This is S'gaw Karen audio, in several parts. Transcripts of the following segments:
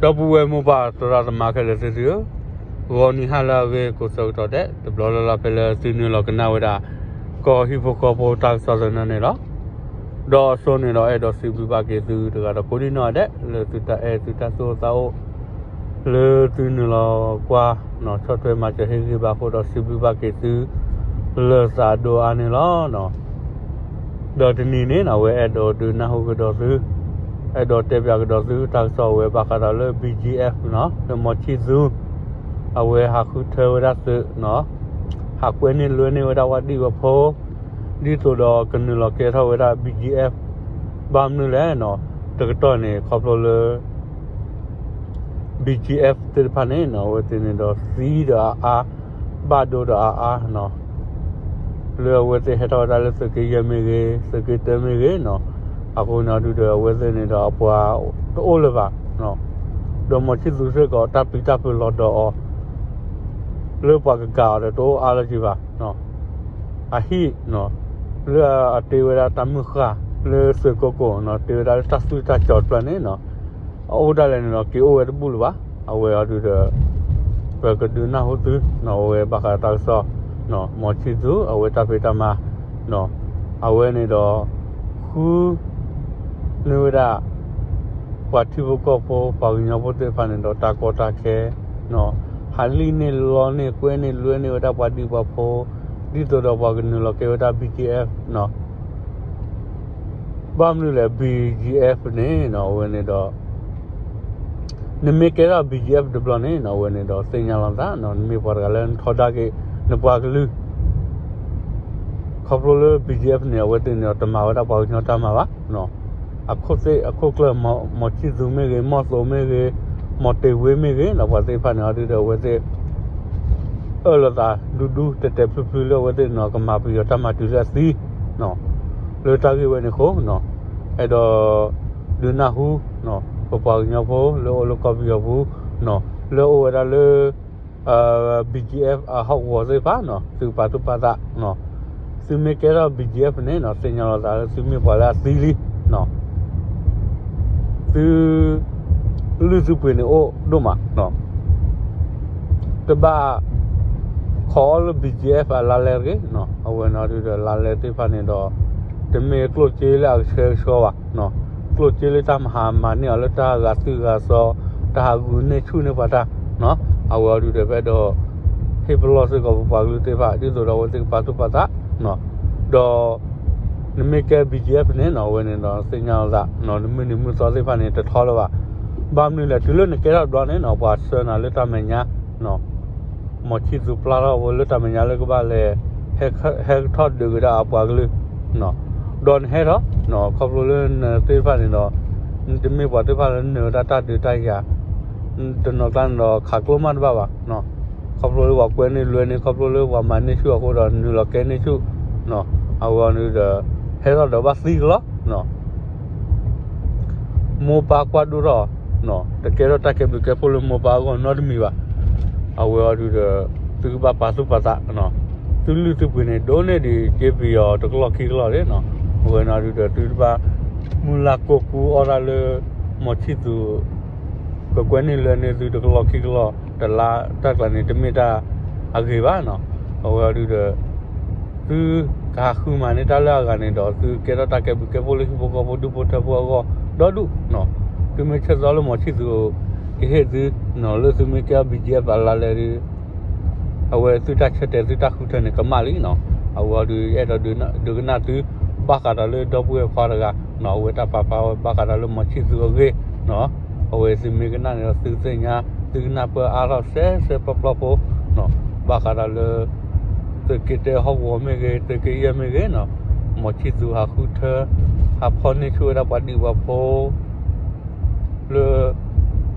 ဒီပုၢ်ဝဲၢ်မိၢ်ပၢ်သရၣ်သမါခဲလၢာ်သ့ၣ်သုဧၢ, ဂီၤနံၤဟါလၢအဂ့ၤကိးဆၢကတီၢ်ဒဲး တဘျီလၢ်လၢ်ဖဲလၢသုနုာ်လီၤကနၣ်ဝဲဒၣ် ကီၢ်ဟံၣ်ဖိဃီဖိတၢ်ကစီၣ်သနၢၣ်န့ၣ်လီၤ. ဒီးအစိန့ၣ်ဒီးအဲၣ်ဒိးစံးဘျုးဘၣ်က့ၤသုတဂၤဒီးကိးဒံနီၢ်ဒဲး လၢသုတၢ်အဲၣ်သုတၢ်သူၣ်အိၣ်သးအိၣ် လၢသုနုာ်လီၤကွၢ် ဆီၣ်ထွဲမၤစၢၤဟ့ၣ်ဂံၢ်ဘါအဃိဒီးစံးဘျုးဘၣ်က့ၤသု လၢသးဒိၣ်အါန့ၣ်လီၤ. ဒီးတနံၤန့ၣ် အဝဲအဲၣ်ဒိးဒုးနၢ်ဟူကဒီးသု, အဲၣ်ဒိးတဲပၠးကဒီးသုတၢ်ကစီၣ်အဝဲဘၣ်ဃးဒီးလၢ ဘံၣ်ကၠံၣ်အ့ၣ် လၢမီၤဆံၣ်သူး အဝဲဟးဃုထၢဝဲဒၣ်သုး ဟးကွဲန့ၢ်လွဲန့ၢ်ဝဲဒၣ်ပှၤဒံၣ်ပှၤဖိ ဒ်သိးဒီးကနုာ်လီၤကဲထီၣ်ဝဲဒၣ် ဘံၣ်ကၠံၣ်အ့ၣ် ဘၣ်မနုၤလဲၣ်နီၤ, တကတီၢ်န့ၣ် ခီဖျိလၢ ဘံၣ်ကၠံၣ်အ့ၣ် သ့ၣ်တဖၣ်န့ၣ်နီၤ အဝဲသ့ၣ်န့ၣ်ဒီးသံဒီးအါအါ, ဘၣ်ဒိဒီးအါအါနီၤ, လၢအဝဲသ့ၣ်ဟဲထီၣ်ဝဲဒၣ်လၢသုးက့ယဲၢ်မ့ၢ်ဂ့ၤ, သုးက့တၢမ့ၢ်ဂ့ၤနီၤ, အဃိန့ၣ်အီၤဒုဒီး အဝဲသ့ၣ်န့ၣ်ဒီးအပှၤတအိၣ်လၢၤဘၣ်, ဒီးမီၤဆံၣ်သူးစ့ၢ်ကီး တၢ်ပျံၤတၢ်ဖုးလီၤဒီးအီၤ လၢပှၤကကးအီၤဒီးတအိၣ်အါလၢၤဘၣ် အဟံၣ်နီၤ, လၢအတ့ဝဲဒၣ်တၢ်မုၢ်ဃၢ် လၢသုးကိကိၣ်နီၤ, တ့ဝဲဒၣ်လၢတၢ်သွံၣ်တၢ်စီၤတဖျၢၣ်န့ၣ်နီၤ, အအိၣ်ဒၣ်လဲာ်န့ၣ်ဒီး က့ၤအိၣ်ဝဲတဘူၣ်လၢၤဘၣ်. အဝဲအီၤဒုဒီး ပကဒုးနၢ်ဟူသုနီၤ, အဝဲဘၣ်ဃးတၢ်ကစီၣ် မီၤဆံၣ်သူး အဝဲတၢ်ဖံးတၢ်မၤ အဝဲန့ၣ်ဒီး ဃု န့ၢ်ဝဲဒၣ် ပှၤထံဖိကီၢ်ဖိ ပှၤကညီဖိသ့ၣ်တဖၣ်န့ၣ်ဒီး တၢ်ကီတၢ်ခဲ ဟးလံၣ်န့ၢ်လီန့ၢ်ကွဲန့ၢ်လွဲန့ၢ်ဝဲဒၣ်ပှၤဒံၣ်ပှၤဖိ ဒ်သိးဒီးပှၤကနုာ်လီၤကဲဝဲဒၣ် ဘံၣ်ကၠံၣ်အ့ၣ် ဘၣ်မနုၤလဲၣ် ဘံၣ်ကၠံၣ်အ့ၣ်န့ၣ်နီၤ အဝဲန့ၣ်ဒီး နမ့ၢ်ကဲထီၣ် ဘံၣ်ကၠံၣ်အ့ၣ် တဘျီန့ၣ်နီၤ အဝဲန့ၣ်ဒီးသ့ၣ်ညါလီၤသးနီၤ နမ့ၢ်ပှၤတဂၤလၢနထီဒါက့ၤ နပှၤကလုာ် ခီဖျိလၢ ဘံၣ်ကၠံၣ်အ့ၣ် န့ၣ် အဝဲသ့ၣ်န့ၣ်ဒီး တမၤဝဲဒၣ်ပှၤကညီတၢ်မၤဘၣ်. အခိၣ်သ့ၣ်အခိၣ်ကျၢၢ် မီၤဆံၣ်သူးမ့ၢ်ဂ့ၤ, မီၢ်သိးမ့ၢ်ဂ့ၤ, မီၤတ့ၤဝ့မ့ၢ်ဂ့ၤနီၤ ပှၤသ့ၣ်တဖၣ်န့ၣ် အီၤဒုဒီး အဝဲသ့ၣ် အၢၣ်လီၤသးဒူဒူတဲာ်တဲာ်ဖျုးဖျုးလၢအဝဲသ့ၣ်န့ၣ်ဒီး ကမၤပယီၤတၢ်မၤတုၤလၢအသံ လၢတၢ်ဂ့ၢ်ဝဲန့ၣ်အဃိ အဲၣ်ဒိး ဒုးနၢ်ဟူ ပပှၤကညီဖိလၢအိၣ်လၢကီၢ်ပယီၤပူၤ လၢအိၣ်ဝဲဒၣ်လၢ ဘံၣ်ကၠံၣ်အ့ၣ် အဟီၣ်ကဝီၤသ့ၣ်တဖၣ်နီၤ သုပာ်သူၣ်ပာ်သး သုမ့ၢ်ကဲထီၣ် ဘံၣ်ကၠံၣ်အ့ၣ် န့ၣ်နီၤ သ့ၣ်ညါလီၤသးလၢသုမ့ၢ်ပှၤလၢအသံလံ သု လုၢ်သုပှ့ၤန့ၣ်အိၣ်ဒိၣ်မး တဘၣ် ခိးအီၤလၢ ဘံၣ်ကၠံၣ်အ့ၣ် အလါလဲတဂ့ၤ အဝဲန့ၣ်ဒုဒီး လါလဲသ့ၣ်တဖၣ်န့ၣ်ဒီး တမ့ၢ်ကျိၣ်စ့လၢအကဆှဲကဆှီဘၣ် ကျိၣ်စ့လၢတၢ်မၤဟးမၤန့ၢ်အီၤလၢတၢ်ဂာ်သွံၣ်ဂာ်စီၤ တၢ်ဟးဂုာ်န့ၢ်ဆူၣ်န့ၢ်ပှၤတၢ် အဝဲအီၤဒုဒီး ပအဲၣ်ဒိး ဟ့ၣ်ပလီၢ်စ့ၢ်ကီးပပှၤကလုာ်သ့ၣ်တဖၣ် ဒ်သိးဒီးအဝဲသ့ၣ်ကပာ်သူၣ်ပာ်သး ဒီး နမ့ၢ်ကဲ ဘံၣ်ကၠံၣ်အ့ၣ် န့ၣ်နီၤ အဝဲန့ၣ်ဒီး သ့ၣ်ညါလီၤသး နမုၢ်နံၤမုၢ်သီသ့ၣ်တဖၣ်န့ၣ် တထီလၢၤဘၣ်. ဘၣ်မနုၤလဲၣ် တုၤလၢနကဲထီၣ်တဘျီန့ၣ်နီၤ ပှၤဆှၢနၤလၢတၢ်မဲာ်ညါ မီၤဆံၣ်သူးပျၢ်ထီၣ်ဝဲလၢတၢ်မဲာ်ညါလၢကဘၣ်လဲၤ ဟဲကထီၣ်ဒုးကဒါအပှၤကလုာ် ဒီးနဟဲထီၣ် ခီဖျိလၢနသ့ၣ်တဖၣ်န့ၣ်ဒီး နတမ့ၢ်ပှၤသ့ၣ်တဖၣ်လၢနုာ်ဝဲဒၣ်တၢ်ဒုးတၢ်ယၤ တနီၤကျါန့ၣ်ဒီး ခးကျိမးတဘၣ်ဘၣ် ခီဖျိလၢပှၤကွဲန့ၢ်လွဲန့ၢ် ခီဖျိလၢပှၤမၤန့ၢ်ဆူၣ်အဃိဒီး နုာ်လီၤကဲန့ၢ်ဆူၣ် အဝဲအီၤဒုဒီး ဟဲထီၣ်ဒီးဘၣ်သံကလီ မိၢ်ပၢ်ကွၢ်ဒိၣ်ထီၣ် တကဲထီၣ်တၢ်ကဲဘျုးကဲဖှိၣ်လၢမိၢ်ပၢ်အဂီၢ်နီတမံၤဘၣ်. အဝဲအီၤဒုဒီး သုကဘၣ်ပာ်သူၣ်ပာ်သး သုလုၢ်သုပှ့ၤန့ၣ် ဒိၣ်န့ၢ်ဒံးက့ပယီၤတကလီၢ်ခံကလီၢ်န့ၣ်နီၤ. အဝဲန့ၣ်အီၤဒုဒီး သုတဘၣ်မုၢ်လၢ်ကိၢ်ကူအီၣ်တၢ်လၢ မီၤဆံၣ်သူး ကကွဲန့ၢ်လွဲန့ၢ်သုတကလီၢ်ခံကလီၢ် တလါတၢ်ကျးန့ၣ် တမ့ၢ်တၢ်အဂ့ၤဘၣ်နီၤ. အဝဲအီၤဒုဒီး သုကဟးဃုမၤန့ၢ်တၢ်လၢအဂၤန့ၣ်ဒီး သုကဲထီၣ်တၢ်ကဲဘျုးကဲဖှိၣ်လၢဟံၣ်ဖိဃီဖိဒူၣ်ဖိထၢဖိအဂီၢ်ဒီဒူၣ်နီၤ. သုမ့ၢ်ဆၢသီလၢမီၤဆံၣ်သူး ကဟ့ၣ်သုနီၤ လၢသုမ့ၢ်ကဲထီၣ် ဘံၣ်ကၠံၣ်အ့ၣ် အလါလဲဒီး အဝဲသုတၢ်ဆၢတဲာ်သုတၢ်ဃုထၢန့ၣ် ကမၣ်လံနီၤ. အဝဲအီၤဒုး အဲၣ်ဒိးဒုးကနၣ်သု ဘၣ်ဃးဒီးလၢဒီပုၢ်ဝဲၢ်ခွါတဂၤနီၤ အဝဲတၢ်ပာ်ဖျါဝဲဘၣ်ဃးဒီးလၢမီၤဆံၣ်သူးအဂ့ၢ်နီၤ. အဝဲသုမ့ၢ်ကနၣ်န့ၣ်ဒီး သုသ့ၣ်ညါ သုကနၢ်ပၢၢ်အါထီၣ်စဲစဲပျီပျီဖိနီၤ. ဘၣ်ဃးဒီးလၢ သုးက့တၢဟီၣ်ကဝီၤမ့ၢ်ဂ့ၤ သုးက့ယဲၢ်မ့ၢ်ဂ့ၤနီၤ မီၤဆံၣ်သူးဟးဃုထၢ ဟးဖီၣ်န့ၢ်ဆူၣ်ဝဲဒၣ်ပှၤဒံၣ်ပှၤဖိ လၢ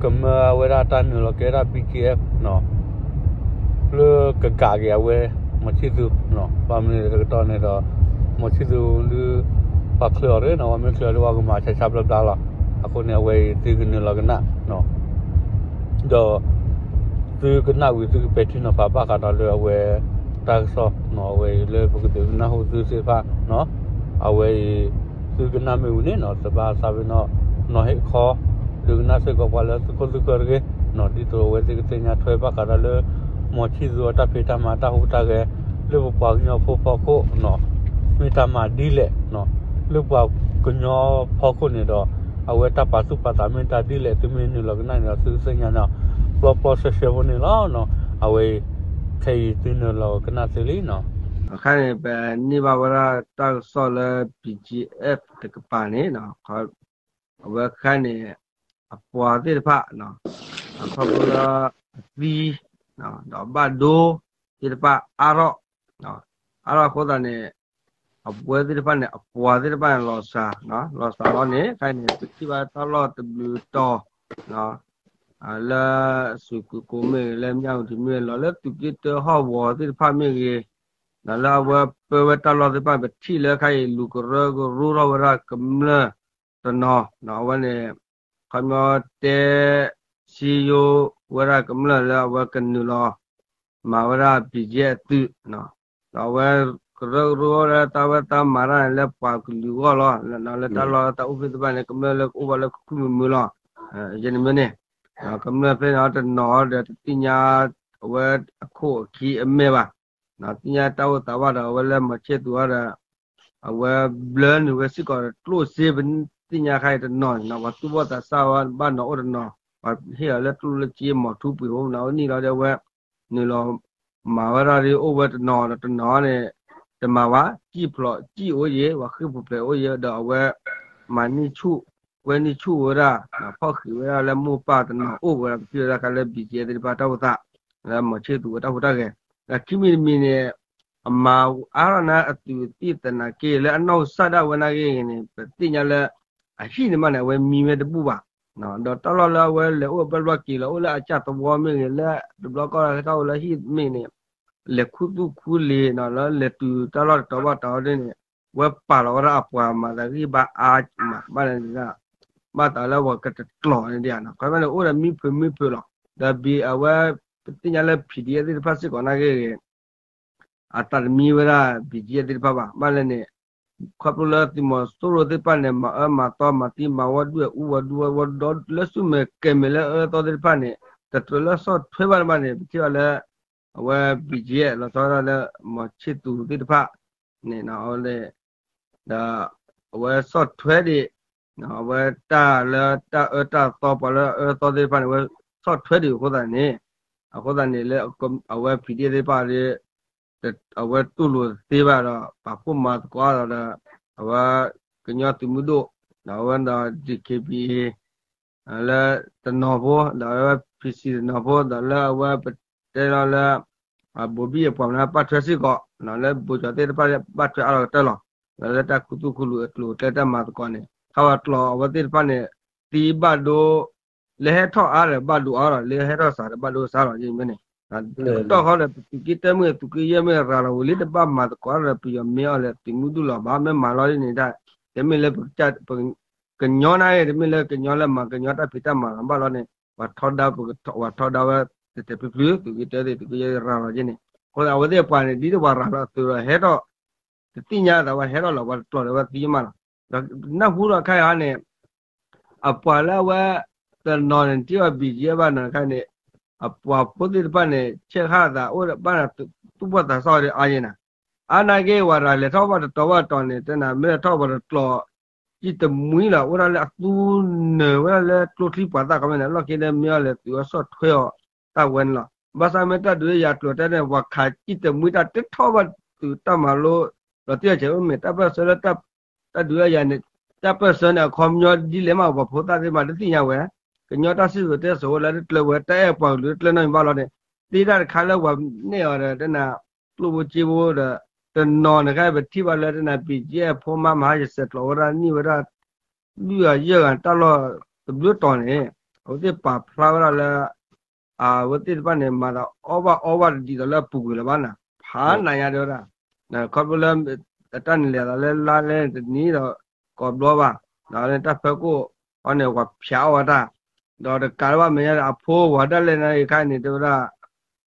ကမၢဝဲဒၣ်တၢ်နုာ်လီၤကဲဒၣ် ဘံၣ်ကၠံၣ်အ့ၣ်နီၤ လၢကကးက့ၤအဝဲ မီၤဆံၣ်သူးနီၤ. ဘၣ်မနုၤလဲၣ်တကတီၢ်န့ၣ်ဒီး မီၤဆံၣ်သူးဒုး ပှၤချုးအီၤတဂ့ၤနီၤ ပှၤမ့ၢ်ချုးအီၤဒီး ပှၤကမၤဆါဆါဘျါဘျါလီၤ. အဃိန့ၣ် အဝဲအံၤသုကနုာ်လီၤကနၣ် ဒီး သုကနၣ်ဝံၤသုကပဲာ်ထံနီၤဖးဘၣ်ဃးဒီးလၢအဝဲ တၢ်ကစီၣ်နီၤ အဝဲအံၤလၢပကဒုးကနၣ်ဟူသုသ့ၣ်တဖၣ်နီၤ. အဝဲအံၤ သုကနၣ်မ့ၢ်ဝံၤန့ၣ်နီၤ တဘၣ်သးပ့ၤနီၣ် နီၤဟ့ၣ်ခီ ဒုးကနၣ်စ့ၢ်ကီးပှၤလၢသုခိၣ်သုဃၢၤတဂ့ၤ, ဒ်သိးအဝဲသ့ၣ်ကသ့ၣ်ညါထွဲဘၣ်ဃးဒီးလၢ မီၤဆံၣ်သူၤအတၢ်ဖံးတၢ်မၤတၢ်ဟူးတၢ်ဂဲၤ လၢပပှၤကညီဖိဖီခိၣ် မ့ၢ်တၢ်မၤဒ်လဲၣ်, လၢပှၤကညီဖီခိၣ်န့ၣ်ဒီး အဝဲတၢ်ပာ်သူၣ်ပာ်သးမ့ၢ်တၢ်ဒ်လဲၣ် သုမ့ၢ်နုာ်လီၤကနၣ်န့ၣ်ဒီး သုကသ့ၣ်ညါန့ၣ် ပျီပျီဆှဲဆှဲဖိန့ၣ်လီၤ. အဝဲအံၤ ခဲအံၤသုနုာ်လီၤကနၣ်သ့လံနီၤ. အခါန့ၣ် ပန့ၢ်ဘၣ်ဝဲဒၣ်တၢ်ကစီၣ်လၢ BGF တကပၤန့ၣ် အဝဲခါန့ၣ် အပှၤသ့ၣ်တဖၣ် အခီဖျိလၢအသံ ဒီးဘၣ်ဒိသ့ၣ်တဖၣ်အါထီၣ် အါထီၣ်အဃိသတးန့ၣ် အဝဲသ့ၣ်တဖၣ်န့ၣ် အပှၤသ့ၣ်တဖၣ်န့ၣ် လီၤစှၤ လီၤစှၤလီၤန့ၣ် ခါန့ၣ် ပထံၣ်ဘၣ်တၢ်လီၢ်တဘျုးတီၤ လၢစူးကကိးမ့ၢ်ဂ့ၤ လၢမၠၣ်ဝတံၤမ့ၢ်ဂ့ၤ လီၤလၢသုးက့တၢဟီၣ်ကဝီၤသ့ၣ်တဖၣ်မ့ၢ်ဂ့ၤ လၢအဝဲပၢဝဲတၢ်လီၢ်သ့ၣ်တဖၣ် ပထံၣ်လၢခါအံၤ လူၤကရၢကရိထီၣ်ဝဲဒၣ်ကမျၢၢ်တနီၤ အဝဲန့ၣ် ခီပညီတဲ စည်းရုံးဝဲဒၣ်ကမျၢၢ်လၢအဝဲကနုာ်လီၤ မၤဝဲဒၣ် BGF အသုး ဒီးအဝဲကရၢကရိဝဲဒၣ် တၢ်ဝဲတၢ်မၤတၢ်န့ၣ် လၢပှၤကလုာ်အဂီၢ်လီၤ. လၢတၢ်လီၢ်တၢ်အိၣ်ဖှိၣ်သ့ၣ်တဖၣ်န့ၣ် ကမျၢၢ်လၢကအိၣ်ဘၣ်လၢခုၣ်ခုၣ်မုာ်မုာ်လီၤ. ယဲန့ၣ်မ့ၢ်န့ၣ် ကမျၢၢ်ဖဲန့ၣ်တနီၤဒီးတသ့ၣ်ညါ အဝဲအခိၣ်အခံအမဲာ်ဘၣ် သ့ၣ်ညါတၢ်အိၣ်သးဘၣ်ဒီး အဝဲလၢမီၤဆံၣ်သူၤအီၤဒီး အဝဲဘျၢနုာ်ဝဲစ့ၢ်ကီးကျိၣ်စ့ ပသ့ၣ်ညါခါအံၤတနီၤန့ၣ် ပှၤသူၣ်ဘီၣ်သးစၢ်ဝဲဘၣ်နီၤအိၣ်တနီၤ ပှၤဟ့ၣ်အီၤလၢကျိၣ်လၢစ့မီၤထူပှ့ၤဖိနီၤ အဝဲနံၣ်လီၤဒီးအဝဲ နုာ်လီၤမၤဝဲဒၣ်ဒ်အိၣ်ဝဲတနီၤဒီးတနီၤန့ၣ် တမၤဘၣ် စံၣ်ဖျိးစံၣ်အိၣ်ယဲ ပှၤဃ့ၢ်ပူၤဖျဲးအိၣ်ယဲဒီးအဝဲ မၤနံၣ်ဆူၣ် ကွဲနံၣ်ဆူၣ်ဝဲဒၣ် ဖီၣ်ဃံးဝဲဒၣ်လၢမိၢ်ပၢ်တနီၤအိၣ်ဝဲဒၣ် ပထံၣ်ဝဲဒၣ်ခါလၢ BGF သ့ၣ်တဖၣ်တၢ်အိၣ်သး လၢမီၤဆံၣ်သူၤဝဲတၢ်ဟူးတၢ်ဂဲၤ ဒီးခံမံၤတမံၤန့ၣ် အမၤအါထီၣ်နၤအသူးအသ့ၣ်သနာ်က့ လၢအနီၢ်ကစၢ်ဒၣ်ဝဲနာ်က့န့ၣ် ပသ့ၣ်ညါလၢ အဟံၣ်န့ၣ်မးန့ၣ် အဝဲမံဝဲတဘူၣ်ဘၣ် ဒီးတၢ်လီၢ်လၢအဝဲလဲၤအိၣ်ဘၣ်ဘျီက့ၤလီၤ အိၣ်လၢအကၢ်သဝီမ့ၢ်ဂ့ၤ လၢတဘျီကီၢ်လၢဟဲထီၣ်အိၣ်လၢဟံၣ်မ့ၢ်န့ၣ် လဲၤခူသူၣ်ခူလ့ၤနီၤ လၢလဲၤတုၤတၢ်လီၢ်တတီၤဘၣ်တတီၤဒ်န့ၣ် ဝဲပာ်လီၤဝဲဒၣ်အပှၤမၤသးဂံၢ်ဘါအါမး ဘၣ်လဲၣ်န့ၣ် ဘၣ်သးလၢပှၤကတကျိၤန့ၣ်ဒ်န့ၣ် ခီဖျိန့ၣ် အိၣ်ဒီးမံဖုးမံဖုးလီၤ ဒီးဘံအဝဲ ပသ့ၣ်ညါလၢ PDF သ့ၣ်တဖၣ်စ့ၢ်ကီးနာ်က့ဂ့ၤ အသးတမံဝဲဒၣ် BGF သ့ၣ်တဖၣ်ဘၣ် ဘၣ်လဲၣ်န့ၣ် ခီဖျိလၢသုးမီၤစိရိၤသ့ၣ်တဖၣ်န့ၣ် မၤအၢမၤသီမၤသံမၤဝီဒွဲၣ်အူဝီဒူဝီ လၢဆူၣ်မဲာ်ကဲၤမဲာ်လၢအအၢသီသ့ၣ်တဖၣ်န့ၣ် တကြၢးလၢဆီၣ်ထွဲဘၣ်တဘၣ်န့ၣ် ပထံၣ်ဘၣ်လၢ အဝဲ BGF လီၤဆီဒၣ်လၢ မီၤဆံၣ်သူၤသ့ၣ်တဖၣ်န့ၣ် ဒီးအဝဲဆီၣ်ထွဲဒံး အဝဲတၢ်လၢတၢ်အၢတၢ်သီပှၤလၢအအၢသီသ့ၣ်တဖၣ်န့ၣ် အဝဲဆီၣ်ထွဲဒံးအဃိသတးန့ၣ် အဃိသတးန့ၣ်လၢ အဝဲ PDF သ့ၣ်တဖၣ် အဝဲတူၢ်လိာ်သ့ဘၣ်ဒီး ပာ်ဖှိၣ်မၤသကိးဒီး အဝဲကညီသုးမုၢ်ဒိၣ် ဒီးအဝဲဒီး DKBA လၢတနီၤဖိ ဒီးအဝဲ PC တနီၤဖိ ဒီးလၢအဝဲပတဲလီၤလၢ ဘိၤဘံၣ်အပှၤမနုၤဘၣ်ထွဲစ့ၢ်ကီး လၢဘိၤကၠီၤသ့ၣ်တဖၣ်ဘၣ်ထွဲအါထီၣ်ကတၢၢ်လီၤ. ဒီးလၢတၢ်ခူသူၣ်ခူလူၤအကျိၤအကျဲတၢ်မၤသကိးန့ၣ် ခါဝဲကျီအဝဲသ့ၣ်တဖၣ်န့ၣ် သံဘၣ်ဒိ လၢဟဲထီၣ်အါဒီးဘၣ်ဒိအါဒီး လၢဟဲထီၣ်စှၤဒီးဘၣ်ဒိစှၤလီၤ ယမ့ၢ်န့ၣ် တကတီၢ်ဃီဒီး ပသုးက့တၢမ့ၢ်သုးက့ယဲၢ်မ့ၢ်ရၤလီၤဝံၤလံ တဘၣ်မၤသကိးဒီး ပယီၤမ့ၢ်အီၤလဲၣ် သုးမုၢ်ဒိၣ်လီၤဘၣ် မ့ၢ်မၤလီၤဒ်န့ၣ်တၢ် တမ့ၢ်လၢ ကညီနာ်က့ တမ့ၢ်လၢကညီလၢမၤကညီတၢ်ဖံးတၢ်မၤလီၤဘၣ်လီၤန့ၣ် ပှၤထီဒါ ပှၤထီဒါဝဲ တဲတဲဖျုဖျု သုးက့တၢသ့ၣ် သုးက့ယဲၢ်ရၤလီၤက့န့ၣ် အဃိသတး အဝဲသ့ၣ်ပှၤန့ၣ် ဒ်သိးပှၤရၤလီၤအသုးဒီးဟဲထီၣ် တသ့ၣ်ညါသးဝဲဟဲထီၣ်လီၤ ပှၤတကျိၤဒီးဝဲသံမးလီၤ. ဒီးနၢ်ဟူဒီးခါအံၤန့ၣ် အပှၤလၢအဝဲ တနီၤန့ၣ် ထံၣ်ဘၣ် BGF ဘၣ်နီၤခါန့ၣ် အပှၤဖိသ့ၣ်တဖၣ်န့ၣ် ဆဲးဃာ်သးအိၣ်ဒီးဘၣ်နၤ သူၣ်ဘီၣ်သးစၢ်ဒီးအါယဲနၤ အါနာ်က့ ပှၤရၤလဲၤထီၣ်ဘၣ်တတီၤဘၣ်တတီၤန့ၣ် တဲနၤ မ့ၢ်ထီၣ်ပှၤတကျိၤ စံၣ်တမှံလီၤ အိၣ်ဒၣ်လၢအသူနၢၤဝဲဒၣ်လၢကျိချံမျိာ်သၣ်ခီမ့ၢ်န့ၣ် လီၢ်ခံန့ၣ် မ့ၢ်အီၤလဲၣ် သုးအီၤဆီၣ်ထွဲအီၤ တၢ်ဝဲန့ၣ်လီၤ. ဘၣ်ဆၣ်မ့ၢ်တၢ်ဒုးယၤကျိၤတဲန့ၣ် ပှၤခးစံၣ်တမှံတၢ်တထီၣ်ဘၣ်သုးတၢ်မၤလိ လီၤတံၢ်အီၤဆဲး အိၣ်မ့ၢ် တၢ်ပၢၢ်ဆၢလၢ တၢ်ဒုးယၤန့ၣ် တၢ်ပၢၢ်ဆၢန့ၣ် အခီပညီဒ်လဲၣ်မး ပှၤဖိသၣ်သ့ၣ်မးတသ့ၣ်ညါဝဲ ကညီတၢ်စံၣ်စိၤတဲစိၤဝဲလၢတကျၢၤဝဲ တၢ်အဲၣ်ပှၤကလုာ်တကျၢၤနီတမံၤဘၣ်လီၤန့ၣ် သ့တၢ်တခါလၢပှၤနဲၣ်အီၤဒီး တနၤ ကျိၣ်ဖိစ့ဖိဒီး တနီၤန့ၣ်ခါ ပထံၣ်ဘၣ်လၢတနၤ BGF ဖိမါမဟါယစဲးကျိးဝဲဒၣ်န့ၢ်ဝဲဒၣ် လွံၢ်ဂၤယဲၢ်ဂၤတၢ်လီၢ်တဘျုးတီၤန့ၣ် အဝဲသ့ၣ်ပာ်ဖျါဝဲဒၣ်လၢ အဝဲသ့ၣ်တဖၣ်န့ၣ် မၤသးအီၣ်ဘၣ်အီဘၣ်တဒ်သိးလၢအပူၤကွံာ်လၢၤဘၣ်နၤ ဖးနးညါတဲဝဲဒၣ် ခီဖျိလၢ အတၢ်န့ၣ်လဲၤသးလၢလါလဲၣ်တနံၤဒီး ကိးဘျီဘၣ် ဒီးလၢတၢ်ဖၢခိၣ်အီၤန့ၣ် ပှၤဖျးအီၣ်ဝဲတၢ် ဒီးတကးလၢၤဘၣ်မဲာ်ညါဒီး အဖိဝၤဒၣ်လဲာ်န့ၣ်ခါန့ၣ် တဲဝဲဒၣ်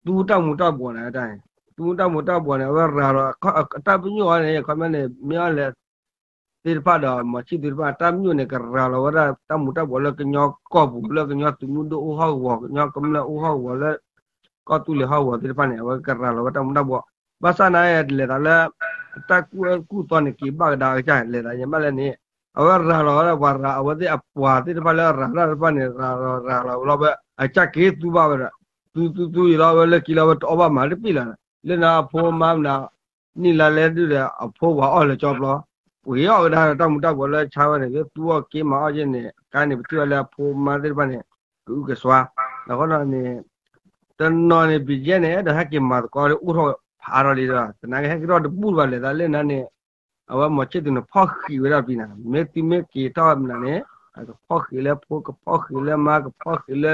သူတၢ်မူၤတၢ်ဘှီးန့ၣ် တၢ်န့ၣ် သူတၢ်မူၤတၢ်ဘှီးန့ၣ် အဝဲရၤလီၤ အတၢ်ပညိၣ်အီၤန့ၣ် ခီပညီန့ၣ် မ့ၢ်အီၤလဲၣ် သ့ၣ်တဖၣ်ဒီး မီၤဆံၣ်သူတဖၣ် တၢ်မညိၣ်န့ၣ် ကရၤလီၤဝဲဒၣ်တၢ်မူၤတၢ်ဘှီးလၢကညီကီၢ်ပူၤ လၢကညီသုးမုၢ်ဒိၣ်အိၣ်ဟီၣ်ကဝီၤ ကညီကမျၢၢ်အိၣ်ဟီၣ်ကဝီၤလၢ ကီၢ်သူလ့ၤဟီၣ်ကဝီၤသ့ၣ်တဖၣ်န့ၣ် အဝဲကရၤလီၤဝဲတၢ်မူၤတၢ်ဘှီး ဘၣ်ဆၣ်နာ်လဲၤသးလၢ တၢ်ကူၣ်အၢကူၣ်သီန့ၣ် က့ၤဘၣ်ကဒါကစၢ်လဲၤသးယဘၣ်လဲၣ်န့ၣ် အဝဲရၤလီၤဝဲဒၣ်ပှၤရၤ အဝဲသ့ၣ်အပှၤသ့ၣ်တဖၣ်လၢရၤတၢ်တဖၣ်န့ၣ် ရၤလီၤရၤလီၤဝဲလီၤဝဲ အကစၢ်က့ၤသူဘၣ်ဝဲဒီး သူသူသူယံၤလီၤဝဲလၢခံလီၤဝဲတအီၣ်ဘၣ်မးတပ့ၢ်လီၤ လၢနအဖိမါမနုၤ နံၣ်လါလဲဒုဒီး အဖိပှၤအီၣ်လၢကၠီပျီ ပှ့ၤအီၣ်ကဒါဒီးတၢ်မူၤတၢ်ဘှီးလၢဆါဝဲန့ၣ် လၢသူအီၣ်က့ၤမၤအီၣ်က့ၤန့ၣ် ကါန့ၣ် ပထံၣ်ဘၣ်လၢအဖိမါသ့ၣ်တဖၣ်န့ၣ် ကအုကစွါ အဃိန့ၣ် တနီၤန့ၣ် ဘံၣ်ကဲန့ၣ် အဲၣ်ဒိးဟဲက့ၤမၤသကိးဒီးအိၣ်ထီၣ်ဖးထီၣ်လံဒီး သနာ်က့ဟဲက့ၤထီၣ်တဘူၣ်ဘၣ်လဲၤသးလၢနၤန့ၣ် အဝဲမီၤဆံၣ်သူန့ၣ် ဖီၣ်ဃံးဝဲဒၣ်ပျံၤနၤ မ့ၢ်သုမ့ၢ်က့ၤထီၣ်မနုၤန့ၣ် ကဖီၣ်ဃံးလၢဖိ ကဖီၣ်ဃံးလၢမါ ကဖီၣ်ဃံးလၢ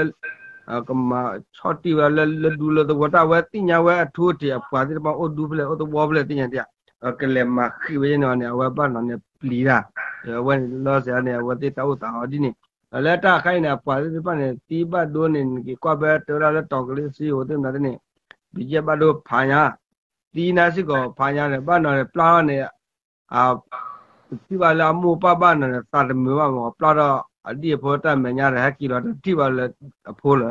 ကမၤဆီၣ်တံၢ်ဝဲလၢလၢဒူလၢသဝီ တၢ်ဝဲသ့ၣ်ညါဝဲအထူအတံၢ် အပှၤသ့ၣ်တဖၣ်အိၣ်ဒူဖဲလဲၣ် အိၣ်သဝီဖဲလဲၣ်သ့ၣ်ညါတံၢ် ကလဲၤမၤဃံးဝဲန့ၣ်န့ၣ် အဝဲဘၣ်နီၤန့ၣ်ပျံၤတၢ် အဝဲန့ၣ်လီၤစဲၤန့ၣ် အဝဲသ့ၣ်တၢ်အိၣ်သးအီၤဒ်န့ၣ် ဒီးလၢတၢ်အခါအံၤန့ၣ် အပှၤသ့ၣ်တဖၣ်န့ၣ် သံဘၣ်ဒိန့ၣ် နက့ၤကွၢ်ဖဲတဲဝဲဒၣ်လၢတီၤကလ့စံဟိသ့ၣ်မနုၤသ့ၣ်န့ၣ် ဘံၣ်ကဲဘၣ်ဒိဖးညါ သံနါစ့ၢ်ကီးဖးညါန့ၣ် ဘၣ်နီၤန့ၣ် ပျၢ်ထီၣ်န့ၣ် ပထံၣ်ဘၣ်လၢအမိၢ်ပၢ်ဘၣ်နီၤန့ၣ် သးတမုာ်ဘၣ်မး ပျၢ်ထီၣ်အဒံၣ်အဖိတၢ်မဲာ်ညါဒီး ဟဲက့ၤလီၤ တထံၣ်ဘၣ်လၢအဖိလၢၤ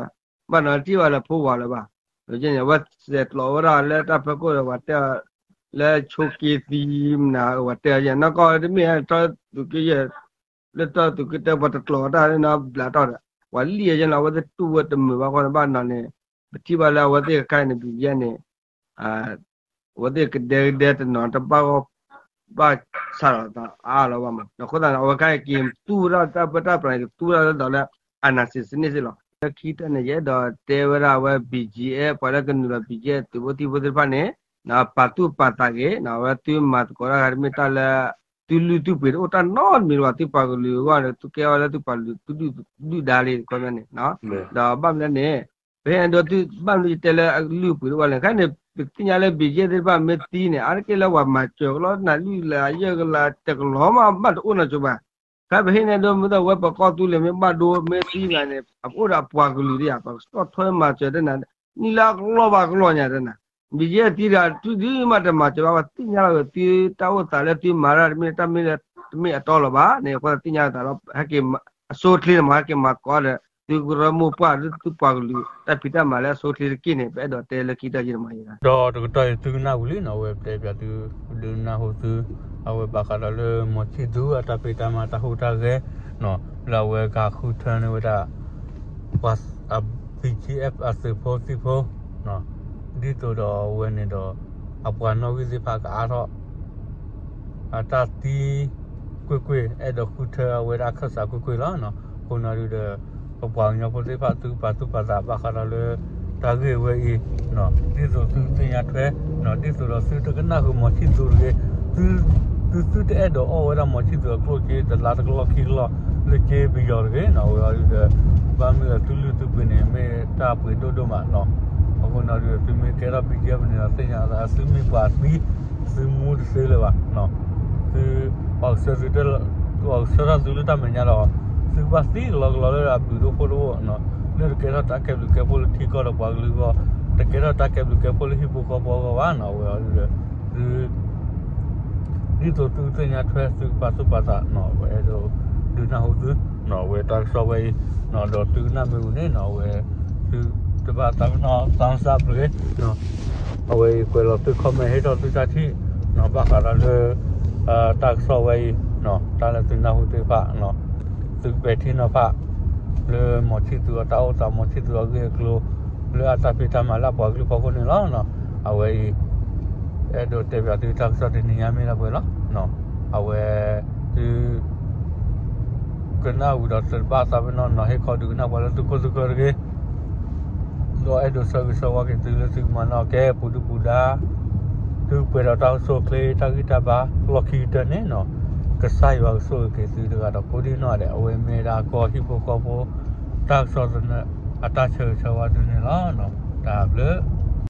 ဘၣ်နီၤတထံၣ်ဘၣ်လၢဖိဝၤလၢၤဘၣ် အဝဲစဲးကျိးဝဲဒၣ်လၢတၢ်ဖၢခိၣ်ဒီး ပှၤတဲအီၤ လၢဆိက့သံမနုၤ ပှၤတဲအီၤ နီၢ်ကီၢ်တမ့ၢ်ဟဲထီၣ်သုးက့ယဲၢ် လၢတၢ်သုးက့တၢ်ပှၤတကျိးတၢ်လၢနီဘျးတီၢ်ဒီး ပှၤလံၣ်အယဲၢ်လီၤ အဝဲသ့ၣ်တူၢ်ဝဲတမုာ်ဘၣ်ဃိန့ၣ် ဘၣ်နီၤန့ၣ် ပထံၣ်ဘၣ်လၢအဝဲသ့ၣ်အခါအံၤန့ၣ် ဘံၣ်ကဲန့ၣ် အဝဲသ့ၣ်ကဒဲကဒဲတနီၤတဘၣ်ဂီၢ် ဘၣ်ဆၣ်ဒီးသးအါလီၤဘၣ်မး အဃိသတးန့ၣ် အဝဲခါအံၤက့ၤသူဝဲဒၣ်တၢ်ပၢတၢ်ပြးန့ၣ် ကသူဝဲဒၣ်လၢဒီးလၢ အနၢ်စံးစနစ်စ့ၢ်လီၤ. လၢခံတၢ်န့ၣ် ယအဲၣ်ဒိးတဲဝဲဒၣ်အဝဲ ဘံၣ်ကဲ ပှၤလၢကနုာ်လီၤ ဘံၣ်ကဲ သုးဖိသံၣ်ဖိသ့ၣ်တဖၣ်န့ၣ် ပာ်သူၣ်ပာ်သးဂ့ၤ အဝဲသုမၤသကိးတၢ်ဂၤတမ့ၢ်တၢ်လၢ သုလုၢ်သုပှ့ၤတအိၣ်တၢ်နီတမံၤလၢၤဘၣ် သုပှၤကလုာ်အဂီၢ်န့ၣ် သုကဲအီၤလၢသုပှၤကလုာ်သုဒုၣ်ဒါလံ တခီန့ၣ် ဒီးဘၣ်မနုၤလဲၣ်န့ၣ် ပဟဲဒိသုဘၣ်မနုၤယတဲလၢအလုၢ်အပှ့ၤတအိၣ်ဘၣ်လဲၣ် ခဲန့ၣ် ပသ့ၣ်ညါလၢ ဘံၣ်ကဲ သ့ၣ်တဖၣ်မ့ၢ်သံန့ၣ် အါတက့ၢ်လၢပှၤမၤစၢၤကလီ နၤလွံၢ်ကလးယဲၢ်ကလးတကလီၤမး ဘၣ်တအိၣ်နီတစိၤဘၣ် ခဲပဟ့ၣ်နဲဒိမ့ၢ်သးဝဲပကီၢ်သူလ့ၤမ့ၢ်ဘၣ်ဒိမ့ၢ်သံဘၣ်န့ၣ် အအိၣ်ဒီးအပှၤကလုာ်ဒံးဧါ ပကဆီၣ်ထွဲမၤစၢၤတနၤ နံၣ်လၢအကလီၢ်ဘၣ်ကလီၢ်ညါတနၤ ဘံၣ်ကဲ သံတဂၤ သုဒုးမးတမၤစၢၤဘၣ် ပှၤသ့ၣ်ညါလီၤဝဲသုတၢ်အိၣ်သးလၢသုမၤတၢ်တမ့ၢ် တၢ်မ့ၢ်လၢတမ့ၢ်အတီလီၤဘၣ်န့ၣ် အဃိသတးသ့ၣ်ညါလီၤသးလီၤ ဟဲက့ၤအဆိအချ့န့ၣ်မး ဟဲက့ၤမၤသကိးဒီး သုကရၢမိၢ်ပှၢ် သုပှၤကလုာ် တၢ်ဖံးတၢ်မၤလၢအဆိအချ့တက့ၢ်န့ၣ် ပအဲၣ်ဒိးတဲလၢခံတၢ်ယံၤတမၤယံၤ ဒီးတကတီၢ်အံၤသုကနၣ်ဝံၤလံနီၤ အဝဲတဲပၠးသု ဒုးနၢ်ဟူသု အဝဲဘၣ်ဃးဒီးလၢ မီၤဆံၣ်သူ အတၢ်ဖံးတၢ်မၤတၢ်ဟူးတၢ်ဂဲၤ လၢအဝဲကဃုထၢန့ၢ်ဝဲဒၣ် ပှၤ BGF အသုးဖိသံၣ်ဖိ ဒ်သိးဒီးအဝဲန့ၣ်ဒီး အပှၤနီၣ်ဂံၢ်သ့ၣ်တဖၣ်ကအါထီၣ် အတၢ်သံကွ့ၢ်ကွ့ၢ် အဲၣ်ဒိးဃုထၢအဝဲဒၣ်အခၢၣ်စးကွ့ၢ်ကွ့ၢ်လီၤ. အဃိနီၤဒုဒီး ပပှၤကညီဖိသ့ၣ်တဖၣ်သုကပာ်သူၣ်ပာ်သးဘၣ်ဃးဒီးလၢ တၢ်ဂ့ၢ်ဝဲအံၤ ဒ်သိးသုသ့ၣ်ညါထွဲ ဒ်သိးဒီးသုတကနၣ်ဃုာ်မီၤဆံၣ်သူတဂ့ၤ သုသုတအဲၣ်ဒိးအီၣ်ဝဲဒၣ်မီၤဆံၣ်သူအကျိၣ်စ့ တလါတကလီၢ်ခံကလီၢ် လၢက့ပယီၤတဂ့ၤနီၤ အဝဲအံၤဒီး ဘၣ်မ့ၢ်လၢသုလုၢ်သုပှ့ၤန့ၣ် မ့ၢ်တၢ်ပှ့ၤဒိၣ်ဒိၣ်မးနီၤ အဃိနီၤဒုဒီး သုမ့ၢ်ကဲထီၣ် BGF န့ၣ်ဒီး သ့ၣ်ညါသးသုမ့ၢ်ပှၤသံ သုမူတသ့လၢၤဘၣ် သု ပှၤကဆှၢသု ပှၤကဆှၢထီၣ်သုလၢတၢ်မဲာ်ညါဒီး သုကဘၣ်သံကလီကလီလၢအဘျုးဒိၣ်ဖှိၣ်ဒိၣ် လၢတကဲထီၣ်တၢ်ကဲဘျုးကဲဖှိၣ်လၢထံကီၢ်ဒီးပှၤကလုာ်အဂီၢ် တကဲထီၣ်တၢ်ကဲဘျုးကဲဖှိၣ်လၢဟံၣ်ဖိဃီဖိအဂီၢ်ဘၣ်နီၤ အဝဲအံၤဒီး သု ဒ်သိးသုကသ့ၣ်ညါထွဲ သုကပာ်သူၣ်ပာ်သးနီၤ ပအဲၣ်ဒိးဒုးနၢ်ဟူသု အဝဲတၢ်ကစီၣ်ဝဲအံၤ ဒီးသုကနၣ်မ့ၢ်ဝံၤန့ၣ်နီၤ အဝဲ သုတဘၣ်သးပ့ၤနီၣ် သးစၢ်ပှ့ၤ အဝဲအံၤကွဲးလီၤသု comment ဟ့ၣ်ထီၣ်သုတၢ်ထံၣ် ဘၣ်ဃးဒီးလၢ တၢ်ကစီၣ်ဝဲအံၤ တၢ်လၢသုနၢ်ဟူသ့ၣ်တဖၣ် သုကပဲာ်ထံနီၤဖး လၢမီၤဆံၣ်သူအတၢ်အိၣ်သး မီၤဆံၣ်သူအဂ့ၢ်အကျိၤ လၢအတၢ်ဖံးတၢ်မၤလၢအပှၤကလုာ်ဖီခိၣ်န့ၣ်လီၤ. အဝဲအံၤ အဲၣ်ဒိးတဲပၠးသုတၢ်ကစီၣ်တနံၤညါမ့ၢ်ဒၣ်ပှဲၤလီၤ. အဝဲ သု ကနၣ်ဝံၤဒီးသုတဘၣ်သးပ့ၤနီၣ်နီၤ ဟ့ၣ်ခီဒုးကနၣ်ပှၤလၢသုခိၣ်သုဃၢၤတဂ့ၤ ဒီးအဲၣ်ဒိးဆၢဂ့ၤဆၢဝါက့ၤသုလၢသုကမၤနီၣ်ကဲပူၤဒုၣ်ပူၤဒါ သုပှဲၤဒီးတၢ်အိၣ်ဆူၣ်အိၣ်ချ့ တၢ်ဂံၢ်တၢ်ဘါ လီၢ်ခံကတၢၢ်န့ၣ်နီၤ ကစၢ်ယွၤကဆိၣ်ဂ့ၤက့ၤသုတဂၤဒီးကိးဒံနီၢ်ဒဲး အဝဲမ့ၢ်ဒၣ်ကီၢ်ဟံၣ်ဖိဃီဖိ တၢ်ကစီၣ်သနၢၣ် အတၢ်ဆၢဂ့ၤဆၢဝါသုန့ၣ်လီၤ. တၢ်ဘျုး